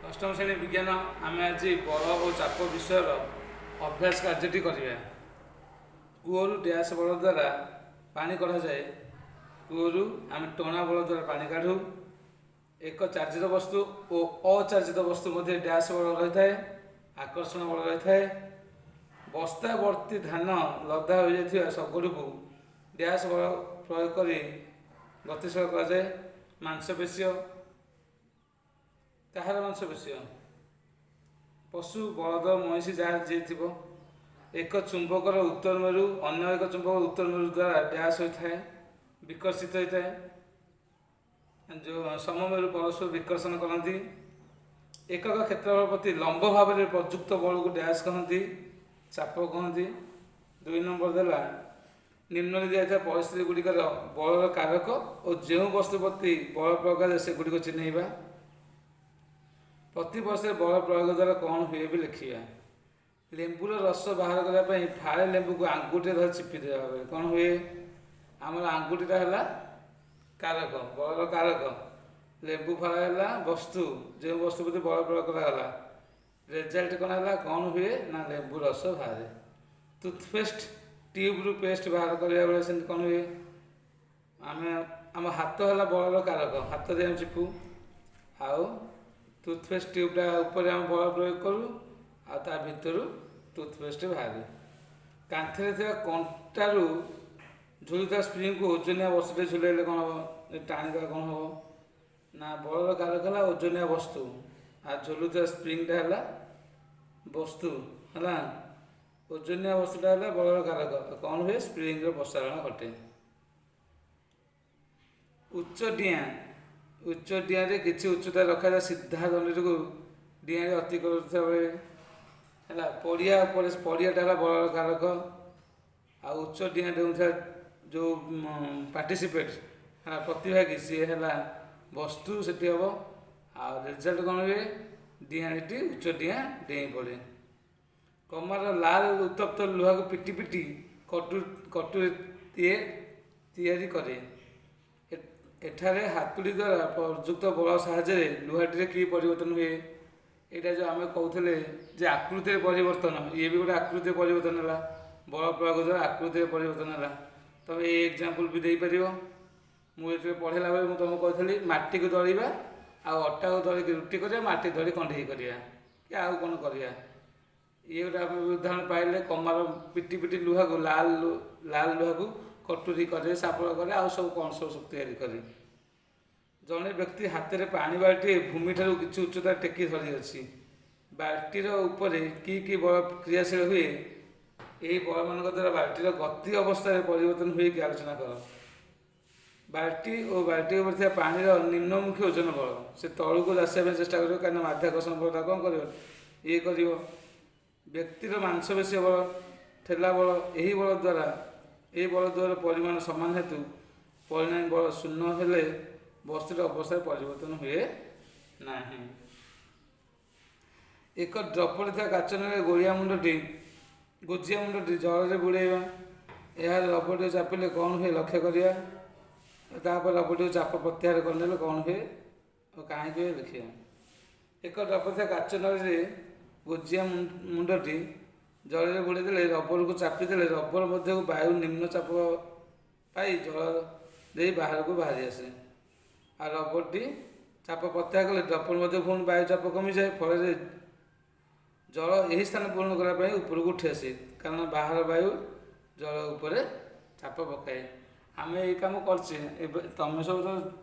ଅଷ୍ଟମ ଶ୍ରେଣୀ ବିଜ୍ଞାନ। ଆମେ ଆଜି ବଳ ଓ ଚାପ ବିଷୟର ଅଭ୍ୟାସ କାର୍ଯ୍ୟଟି କରିବା। କୂଅରୁ ଡ୍ୟାସ୍ ବଳ ଦ୍ୱାରା ପାଣି କଢ଼ାଯାଏ। କୂଅରୁ ଆମେ ଟଣା ବଳ ଦ୍ୱାରା ପାଣି କାଢ଼ୁ। ଏକ ଚାର୍ଜିତ ବସ୍ତୁ ଓ ଅଚାର୍ଜିତ ବସ୍ତୁ ମଧ୍ୟରେ ଡ୍ୟାସ୍ ବଳ ରହିଥାଏ, ଆକର୍ଷଣ ବଳ ରହିଥାଏ। ବସ୍ତା ଭର୍ତ୍ତି ଧାନ ଲଦା ହୋଇଯାଇଥିବା ଶଗଡ଼କୁ ଡ୍ୟାସ୍ ବଳ ପ୍ରୟୋଗ କରି ଗତିଶୀଳ କରାଯାଏ। ମାଂସପେଶୀୟ। କାହାର ମାଂସପେଶୀୟ? ପଶୁ, ବଳଦ, ମଇଁଷି, ଯାହାର ଯିଏ ଥିବ। ଏକ ଚୁମ୍ବକର ଉତ୍ତର ମେରୁ ଅନ୍ୟ ଏକ ଚୁମ୍ବକ ଉତ୍ତର ମେରୁ ଦ୍ୱାରା ଡ୍ୟାସ୍ ହୋଇଥାଏ, ବିକର୍ଷିତ ହୋଇଥାଏ। ଯେଉଁ ସମମେରୁ ପରସ୍ପର ବିକର୍ଷଣ କରନ୍ତି। ଏକକ କ୍ଷେତ୍ରଫଳ ପ୍ରତି ଲମ୍ବ ଭାବରେ ପ୍ରଯୁକ୍ତ ବଳକୁ ଡ୍ୟାସ୍ କହନ୍ତି, ଚାପ କହନ୍ତି। 2 ନମ୍ବର ଦେଲା, ନିମ୍ନରେ ଦିଆଯାଇଥିବା ପରିସ୍ଥିତି ଗୁଡ଼ିକର ବଳର କାରକ ଓ ଯେଉଁ ବସ୍ତୁ ପ୍ରତି ବଳ ପ୍ରୟୋଗ କରାଯାଏ, ସେଗୁଡ଼ିକ ଚିହ୍ନେଇବା। ପ୍ରତି ବର୍ଷରେ ବଳ ପ୍ରୟୋଗ ଦ୍ୱାରା କ'ଣ ହୁଏ ବି ଲେଖିବା। ଲେମ୍ବୁର ରସ ବାହାର କରିବା ପାଇଁ ଫାଳେ ଲେମ୍ବୁକୁ ଆଙ୍ଗୁଠିରେ ଧରି ଚିପି ଦେବା ବେଳେ କ'ଣ ହୁଏ? ଆମର ଆଙ୍ଗୁଠିଟା ହେଲା କାରକ, ବଳର କାରକ। ଲେମ୍ବୁ ଫାଳ ହେଲା ବସ୍ତୁ, ଯେଉଁ ବସ୍ତୁ ପ୍ରତି ବଳ ପ୍ରୟୋଗ କରାଗଲା। ରେଜଲ୍ଟ କ'ଣ ହେଲା? କ'ଣ ହୁଏ ନା ଲେମ୍ବୁ ରସ ବାହାରେ। ଟୁଥପେଷ୍ଟ ଟ୍ୟୁବ୍ରୁ ପେଷ୍ଟ ବାହାର କରିବା ବେଳେ ସେମିତି କ'ଣ ହୁଏ? ଆମେ ଆମ ହାତ ହେଲା ବଳର କାରକ, ହାତରେ ଆମେ ଚିପୁ। ଆଉ ଟୁଥପେଷ୍ଟ ଟ୍ୟୁବ୍ଟା ଉପରେ ଆମେ ବଳ ପ୍ରୟୋଗ କରୁ ଆଉ ତା ଭିତରୁ ଟୁଥପେଷ୍ଟ ବାହାରେ। କାନ୍ଥରେ ଥିବା କଣ୍ଟାରୁ ଝୁଲୁଥିବା ସ୍ପ୍ରିଙ୍ଗକୁ ଓଜନିଆ ବସ୍ତୁଟେ ଝୁଲେଇଲେ କ'ଣ ହେବ? ଟାଣିଦେବା, କ'ଣ ହେବ ନା ବଳର କାରକ ହେଲା ଓଜନିଆ ବସ୍ତୁ ଆଉ ଝୁଲୁଥିବା ସ୍ପ୍ରିଙ୍ଗଟା ହେଲା ବସ୍ତୁ। ହେଲା, ଓଜନିଆ ବସ୍ତୁଟା ହେଲା ବଳର କାରକ। କ'ଣ ହୁଏ? ସ୍ପ୍ରିଙ୍ଗର ପ୍ରସାରଣ ଘଟେ। ଉଚ୍ଚ ଡିଆଁ, ଉଚ୍ଚ ଡିଆଁରେ କିଛି ଉଚ୍ଚତା ରଖାଯାଏ। ସିଧା ଦଣ୍ଡଟିକୁ ଡିଆଁରେ ଅତି କରୁଥିବା ବେଳେ ହେଲା ପଡ଼ିଆ ଉପରେ, ପଡ଼ିଆଟା ହେଲା ବଳର କାରକ। ଆଉ ଉଚ୍ଚ ଡିଆଁ ଡେଉଁଥିବା ଯେଉଁ ପାର୍ଟିସିପେଟ୍ ହେଲା, ପ୍ରତିଭାଗୀ, ସିଏ ହେଲା ବସ୍ତୁ ସେଠି ହେବ। ଆଉ ରେଜଲ୍ଟ କ'ଣ ହୁଏ? ଡିଆଁଟି ଉଚ୍ଚ ଡିଆଁ ଡେଇଁ ପଡ଼େ। କମାର ଲାଲ ଉତ୍ତପ୍ତ ଲୁହାକୁ ପିଟି ପିଟି କଟୁରୀ ତିଆରି କରେ। ଏଠାରେ ହାତୁଡ଼ି ଦ୍ୱାରା ପ୍ରଯୁକ୍ତ ବଳ ସାହାଯ୍ୟରେ ଲୁହାଟିରେ କି ପରିବର୍ତ୍ତନ ହୁଏ? ଏଇଟା ଯେଉଁ ଆମେ କହୁଥିଲେ ଯେ ଆକୃତିରେ ପରିବର୍ତ୍ତନ, ଇଏ ବି ଗୋଟେ ଆକୃତିରେ ପରିବର୍ତ୍ତନ ହେଲା। ବଳ ପ୍ରୟୋଗ ଦ୍ୱାରା ଆକୃତିରେ ପରିବର୍ତ୍ତନ ହେଲା। ତମେ ଏଇ ଏକ୍ଜାମ୍ପଲ୍ ବି ଦେଇପାରିବ। ମୁଁ ଯେତେବେଳେ ପଢ଼େଇଲା ବେଳେ ମୁଁ ତୁମକୁ କହିଥିଲି, ମାଟିକୁ ଦଳିବା ଆଉ ଅଟାକୁ ଦଳିକି ରୁଟି କରିବା, ମାଟି ଦଳି କଣ୍ଢେଇ କରିବା କି ଆଉ କ'ଣ କରିବା। ଇଏ ଗୋଟେ ଆମେ ଉଦାହରଣ ପାଇଲେ। କମାର ପିଟି ପିଟି ଲୁହାକୁ, ଲାଲ ଲାଲ ଲୁହାକୁ କଟୁରୀ କରେ, ଶାବଳ କରେ, ଆଉ ସବୁ କ'ଣ ସବୁ ସବୁ ତିଆରି କରେ। ଜଣେ ବ୍ୟକ୍ତି ହାତରେ ପାଣି ବାଲ୍ଟି ଭୂମିଠାରୁ କିଛି ଉଚ୍ଚତା ଟେକି ଧରିଅଛି। ବାଲ୍ଟିର ଉପରେ କି କି ବଳ କ୍ରିୟାଶୀଳ ହୁଏ? ଏହି ବଳମାନଙ୍କ ଦ୍ୱାରା ବାଲ୍ଟିର ଗତି ଅବସ୍ଥାରେ ପରିବର୍ତ୍ତନ ହୁଏ କି, ଆଲୋଚନା କର। ବାଲ୍ଟି ଓ ବାଲ୍ଟି ଉପରେ ଥିବା ପାଣିର ନିମ୍ନମୁଖୀ ଓଜନ ବଳ, ସେ ତଳକୁ ଆସିବା ପାଇଁ ଚେଷ୍ଟା କରିବ, କାରଣ ମାଧ୍ୟାକର୍ଷଣ ବଳଟା କ'ଣ କରିବ? ଇଏ କରିବ। ବ୍ୟକ୍ତିର ମାଂସପେଶୀ ବଳ, ଠେଲା ବଳ। ଏହି ବଳ ଦ୍ୱାରା, ଏହି ବଳ ଦ୍ୱାରା ପରିମାଣ ସମାନ ହେତୁ ପରିଣାମୀ ବଳ ଶୂନ୍ୟ ହେଲେ ବସ୍ତୁର ଅବସ୍ଥାରେ ପରିବର୍ତ୍ତନ ହୁଏ ନାହିଁ। ଏକ ଡ୍ରପରରେ ଥିବା କାଚନରେ ଗୋଳିଆ ମୁଣ୍ଡଟି, ଗୋଜିଆ ମୁଣ୍ଡଟି ଜଳରେ ବୁଡ଼େଇବା। ଏହାର ରବରଟିକୁ ଚାପିଲେ କ'ଣ ହୁଏ ଲକ୍ଷ୍ୟ କରିବା। ତାପରେ ରବରଟିକୁ ଚାପ ପ୍ରତ୍ୟାହାର କରିନେଲେ କ'ଣ ହୁଏ ଓ କାହିଁକି ହୁଏ ଲେଖିବା। ଏକ ଡ୍ରପର ଥିବା କାଚ ନଳୀରେ ଗୋଜିଆ ମୁଣ୍ଡଟି ଜଳରେ ବୁଡ଼େଇ ଦେଲେ, ରବରକୁ ଚାପିଦେଲେ ରବର ମଧ୍ୟକୁ ବାୟୁ ନିମ୍ନ ଚାପ ପାଇ ଜଳ ଦେଇ ବାହାରକୁ ବାହାରି ଆସେ। ଆଉ ରବରଟି ଚାପ ପ୍ରତ୍ୟାହାର କଲେ ଡ୍ରପର ମଧ୍ୟ ପୁଣି ବାୟୁ ଚାପ କମିଯାଏ। ଫଳରେ ଜଳ ଏହି ସ୍ଥାନ ପୂରଣ କରିବା ପାଇଁ ଉପରକୁ ଉଠି ଆସେ, କାରଣ ବାହାର ବାୟୁ ଜଳ ଉପରେ ଚାପ ପକାଏ। ଆମେ ଏଇ କାମ କରିଛେ। ଏବେ ତମେ ସବୁ ତ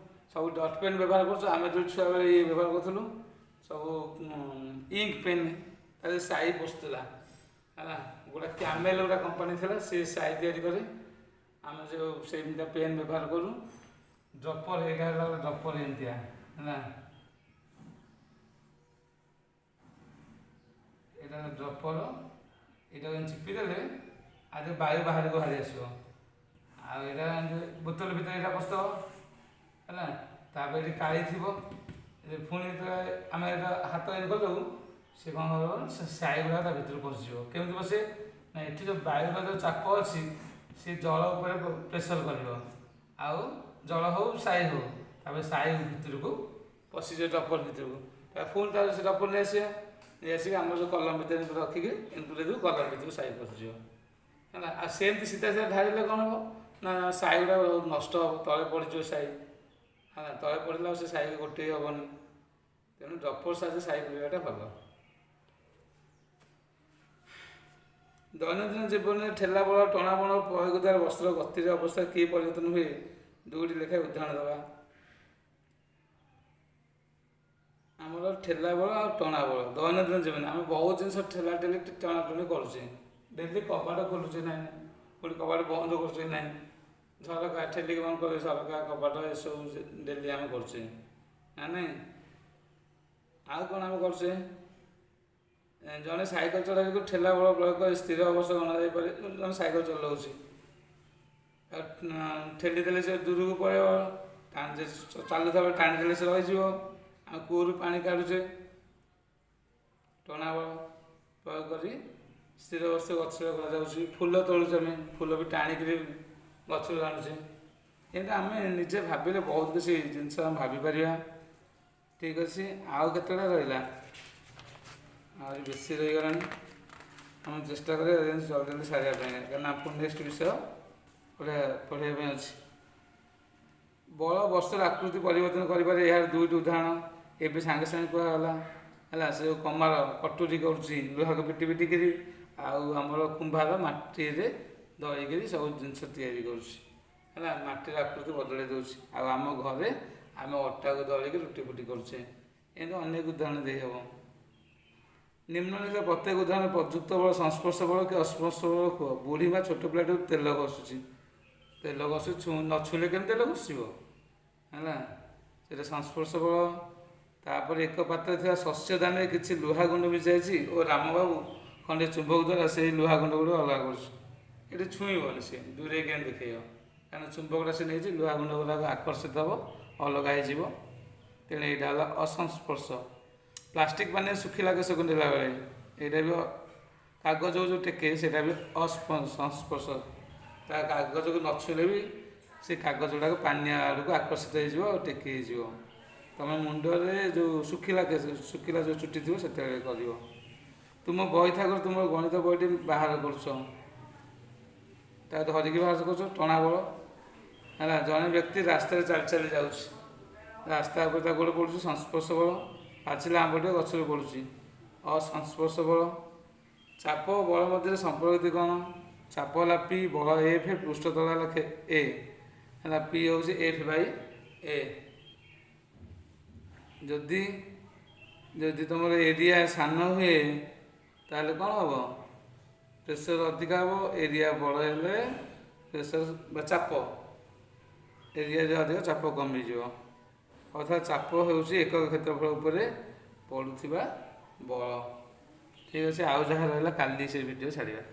ସବୁ ଡଟ୍ ପେନ୍ ବ୍ୟବହାର କରୁଛ। ଆମେ ଯେତେବେଳେ ଛୁଆବେଳେ ଇଏ ବ୍ୟବହାର କରୁଥିଲୁ ସବୁ ଇଙ୍କ ପେନ୍, ତା ଦେହରେ ସ୍ୟାହି ପଶୁଥିଲା। ହେଲା, ଗୋଟେ କ୍ୟାମେଲ୍ ଗୋଟେ କମ୍ପାନୀ ଥିଲା, ସେ ସ୍ୟାହି ତିଆରି କରେ। ଆମେ ଯେଉଁ ସେମିତିଆ ପେନ୍ ବ୍ୟବହାର କରୁ। ଡ୍ରପର୍, ଏଇଟା ହେଲା ଗୋଟେ ଡ୍ରପର୍ ଏମିତିଆ। ହେଲା, ଏଇଟା ହେଲା ଡ୍ରପର୍। ଏଇଟା ଏମିତି ଚିପିଦେଲେ ଆଉ ବାୟୁ ବାହାରକୁ ବାହାରି ଆସିବ। ଆଉ ଏଇଟା ଏମିତି ବୋତଲ ଭିତରେ ଏଇଟା ପଶିଦେବ। ହେଲା, ତାପରେ ଏଠି କାଳି ଥିବ। ପୁଣି ଯେତେବେଳେ ଆମେ ଏଇଟା ହାତ ଏମିତି କରିଦେବୁ, ସେ କ'ଣ କରିବ? ସେ ସ୍ୟାହି ଗୁଡ଼ାକ ତା ଭିତରୁ ପଶିଯିବ। କେମିତି ପଶେ ନା ଏଠି ଯେଉଁ ବାୟୁର ଯେଉଁ ଚାପ ଅଛି, ସେ ଜଳ ଉପରେ ପ୍ରେସର କରିବ। ଆଉ ଜଳ ହଉ, ସ୍ୟାହି ହଉ, ତାପରେ ସ୍ୟାହି ଭିତରକୁ ପଶିଯିବ, ଡ୍ରପର୍ ଭିତରକୁ। ତା ପୁଣି ତାର ସେ ଡ୍ରପର ନେଇ ଆସିବା, ନେଇ ଆସିକି ଆମର ଯେଉଁ କଲମ ଭିତରେ ରଖିକି ଏମିତି ପୁରେଇ ଦେବୁ, କଲମ ଭିତରକୁ ସାହି ପଶିଯିବ। ହେଲା। ଆଉ ସେମିତି ସିଧା ସିଧା ଢାଳିଲେ କ'ଣ ହେବ ନା, ସାହି ଗୁଡ଼ା ନଷ୍ଟ ହେବ, ତଳେ ପଡ଼ିଯିବ ସାହି। ହେଲା, ତଳେ ପଡ଼ିଲେ ଆଉ ସେ ସାହି ଗୋଟେଇ ହେବନି। ତେଣୁ ଡ୍ରପର ସାହାଯ୍ୟରେ ସାହି ପୁରେଇବାଟା ଭଲ। ଦୈନନ୍ଦିନ ଜୀବନରେ ଠେଲା ବଳ, ଟଣା ବଳ ପ୍ରୟୋଗ ଦ୍ୱାରା ବସ୍ତୁର ଗତିର ଅବସ୍ଥା କି ପରିବର୍ତ୍ତନ ହୁଏ? ଦୁଇଟି ଲେଖାଏଁ ଉଦାହରଣ ଦେବା। ଆମର ଠେଲା ବଳ ଆଉ ଟଣା ବଳ, ଦୈନନ୍ଦିନ ଜୀବନ ଆମେ ବହୁତ ଜିନିଷ ଠେଲା ଠେଲି, ଟଣା ଟଣି କରୁଛେ। ଡେଲି କବାଟ ଖୋଲୁଛେ ନାହିଁ, ପୁଣି କବାଟ ବନ୍ଦ କରୁଛେ ନାହିଁ, ଝରକା ଠେଲିକି ବନ୍ଦ କରୁଛେ, ଝରକା କବାଟ ଏସବୁ ଡେଲି ଆମେ କରୁଛେ ନା ନାହିଁ? ଆଉ କ'ଣ ଆମେ କରୁଛେ? ଜଣେ ସାଇକେଲ ଚଳାଇବାକୁ ଠେଲା ବଳ ପ୍ରୟୋଗ କରି ସ୍ଥିର ଅବସ୍ଥା ଅଣାଯାଇପାରେ। ଜଣେ ସାଇକେଲ ଚଲାଉଛି, ଠେଲି ଦେଲେ ସେ ଦୂରକୁ ପଳେଇବ, ଚାଲୁଥିବା ବେଳେ ଟାଣି ଦେଲେ ସେ ରହିଯିବ। ଆଉ କୂଅରୁ ପାଣି କାଢ଼ୁଛେ, ଟଣା ବଳ ପ୍ରୟୋଗ କରି ସ୍ଥିର ଅବସ୍ଥା ଗଛରେ କରାଯାଉଛି। ଫୁଲ ତୋଳୁଛେ ଆମେ, ଫୁଲ ବି ଟାଣିକିରି ଗଛରୁ ଆଣୁଛେ। ଏମିତି ଆମେ ନିଜେ ଭାବିଲେ ବହୁତ କିଛି ଜିନିଷ ଆମେ ଭାବିପାରିବା। ଠିକ୍ ଅଛି, ଆଉ କେତେଟା ରହିଲା? ଆହୁରି ବେଶୀ ରହିଗଲାଣି। ଆମେ ଚେଷ୍ଟା କରିବା ଜଲ୍ଦି ଜଲ୍ଦି ସାରିବା ପାଇଁ, କାରଣ ପୁଣି ନେକ୍ସଟ ବିଷୟ ପଢ଼ିବା ପାଇଁ ଅଛି। ବଳ ବସ୍ତୁର ଆକୃତି ପରିବର୍ତ୍ତନ କରିପାରେ, ଏହାର ଦୁଇଟି ଉଦାହରଣ ଏବେ ସାଙ୍ଗେ ସାଙ୍ଗେ କୁହାଗଲା। ହେଲା, ସେ ଯେଉଁ କମାର କଟୁରୀ କରୁଛି ଲୁହାକୁ ପିଟି ପିଟିକିରି, ଆଉ ଆମର କୁମ୍ଭାର ମାଟିରେ ଦଳିକିରି ସବୁ ଜିନିଷ ତିଆରି କରୁଛି। ହେଲା, ମାଟିର ଆକୃତି ବଦଳାଇ ଦେଉଛି। ଆଉ ଆମ ଘରେ ଆମେ ଅଟାକୁ ଦଳିକି ରୁଟି ଫୁଟି କରୁଛେ। ଏମିତି ଅନେକ ଉଦାହରଣ ଦେଇହେବ। ନିମ୍ନଲିଖିତ ପ୍ରତ୍ୟେକ ଉଦାହରଣ ପ୍ରଯୁକ୍ତ ବଳ ସଂସ୍ପର୍ଶ ବଳ କି ଅସ୍ପର୍ଶ ବଳ କୁହ। ବୁଢ଼ୀ ବା ଛୋଟ ପିଲାଠୁ ତେଲ ଘଷୁଛି, ତେଲ ଘଷୁ, ନ ଛୁଇଁଲେ କେମିତି ତେଲ ଘଷିବ? ହେଲା, ସେଇଟା ସଂସ୍ପର୍ଶ ବଳ। ତାପରେ ଏକ ପାତ୍ରରେ ଥିବା ଶସ୍ୟ ଦାନରେ କିଛି ଲୁହା ଗୁଣ୍ଡ ମିଶାଇଛି ଓ ରାମବାବୁ ଖଣ୍ଡେ ଚୁମ୍ବକ ଦ୍ୱାରା ସେଇ ଲୁହା ଗୁଣ୍ଡ ଗୁଡ଼ିକ ଅଲଗା କରୁଛି। ଏଠି ଛୁଇଁବନି, ସେ ଦୂରେଇ କେମିତି ଦେଖେଇବ? କାରଣ ଚୁମ୍ବକଟା ସେ ନେଇଛି, ଲୁହା ଗୁଣ୍ଡ ଗୁଡ଼ାକ ଆକର୍ଷିତ ହେବ, ଅଲଗା ହେଇଯିବ। ତେଣୁ ଏଇଟା ହେଲା ଅସଂସ୍ପର୍ଶ। ପ୍ଲାଷ୍ଟିକ୍ ପାନିରେ ଶୁଖିଲା କେଶକୁ ନେଲା ବେଳେ ଏଇଟା ବି କାଗଜକୁ ଯେଉଁ ଟେକେ, ସେଇଟା ବି ସଂସ୍ପର୍ଶ। ତା କାଗଜକୁ ନ ଛୁଇଁଲେ ବି ସେ କାଗଜ ଗୁଡ଼ାକ ପାନିଆ ଆଡ଼କୁ ଆକର୍ଷିତ ହେଇଯିବ ଆଉ ଟେକି ହେଇଯିବ। ତୁମେ ମୁଣ୍ଡରେ ଯେଉଁ ଶୁଖିଲା କେଶ, ଶୁଖିଲା ଯେଉଁ ଚୁଟି ଥିବ, ସେତେବେଳେ କରିବ। ତୁମ ବହି ଥାକରୁ ତୁମର ଗଣିତ ବହିଟି ବାହାର କରୁଛ, ତାକୁ ଧରିକି ବାହାର କରୁଛ, ଟଣା ବଳ ହେଲା। ଜଣେ ବ୍ୟକ୍ତି ରାସ୍ତାରେ ଚାଲି ଚାଲି ଯାଉଛି, ରାସ୍ତା ଉପରେ ତା ଗୋଡ଼ ପଡ଼ୁଛି, ସଂସ୍ପର୍ଶ ବଳ। ପାଚିଲା ଆମ୍ବଟିଏ ଗଛରୁ ପଡ଼ୁଛି, ଅସଂସ୍ପର୍ଶ ବଳ। ଚାପ ଓ ବଳ ମଧ୍ୟରେ ସମ୍ପର୍କ କ'ଣ? ଚାପ ହେଲା ପି, ବଳ ଏଫ୍, ପୃଷ୍ଠତଳ ହେଲା ଏ। ହେଲା, ପି ହେଉଛି ଏଫ୍ ବାଇ ଏ। ଯଦି ତୁମର ଏରିଆ ସାନ ହୁଏ, ତାହେଲେ କ'ଣ ହେବ? ପ୍ରେସର ଅଧିକା ହେବ। ଏରିଆ ବଡ଼ ହେଲେ ପ୍ରେସର ବା ଚାପ, ଏରିଆ ଯଦି ଅଧିକ, ଚାପ କମିଯିବ। ଅର୍ଥାତ୍ ଚାପ ହେଉଛି ଏକକ କ୍ଷେତ୍ରଫଳ ଉପରେ ପଡ଼ୁଥିବା ବଳ। ଠିକ୍ ଅଛି, ଆଉ ଯାହା ରହିଲା କାଲି ସେ ଭିଡ଼ିଓ ଛାଡ଼ିବା।